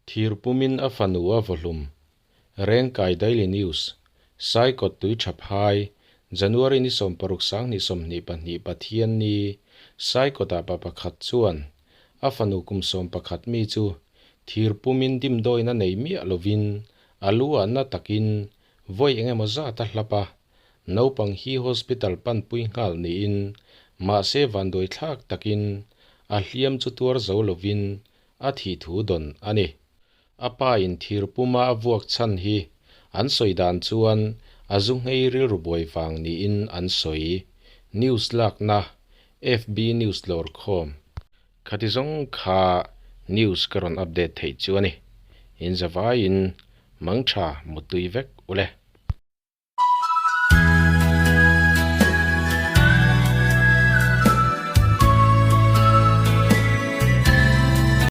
Thir pumin a fanu a vawhlum, Rengkai Daily News, Saikawt Tuiṭhaphai, January ni 60 2022 Pathianni, Saikawtah pa pakhat chuan a fanu kum 11 mi chu thir pumin dimdawina nei miah lovin a lu ah na takin vawi engemaw zat a hlap a, naupang hi hospital panpui nghal niin mahse vanduaithlak takin a hliam chu tuar zo lovin a thih thu dawn a ni. A pa in thir puma a vuak chhan hi an sawi dan chuan a zu nghei rilru buai vang niin an sawi. News lakna, FB News lawrkhawm. Khati zawng kha news ka rawn update theih chu a ni. In zavaiin mangtha muttui vek ule.